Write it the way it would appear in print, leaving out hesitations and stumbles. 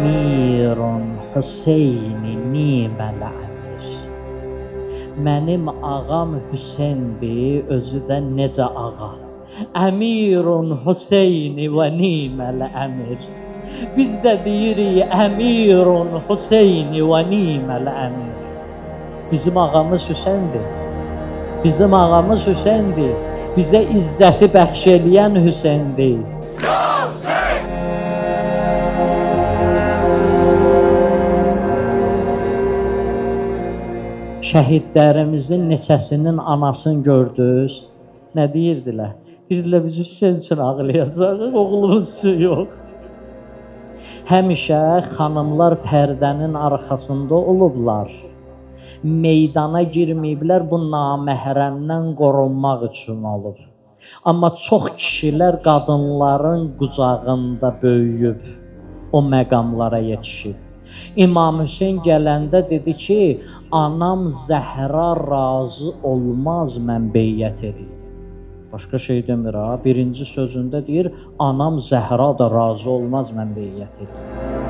Əmirun Hüseyni niməl əmir. Mənim ağam Hüseyndir, özü də necə ağa. Əmirun Hüseyni və niməl əmir. Biz də deyirik Əmirun Hüseyni və niməl əmir. Bizim ağamız Hüseyndir. Bizim ağamız Hüseyndir. Bizə izzəti bəxş eləyən Hüseyndir. Şəhidlərimizin neçəsinin anasını gördünüz? Nə deyirdilər? Deyirdilər, biz Hüseyn üçün ağlayacağıq, oğlumuz üçün yox. Həmişə xanımlar pərdənin arxasında olublar. Meydana girməyiblər, bu naməhrəmdən qorunmaq üçün olub. Amma çox kişilər qadınların qucağında böyüyüb, o məqamlara yetişib. İmam Hüseyn gələndə dedi ki, anam Zəhra razı olmaz, mən beyyət eləyim. Başqa şey demir ha. Birinci sözündə deyir, anam Zəhra da razı olmaz, mən beyyət eləyim.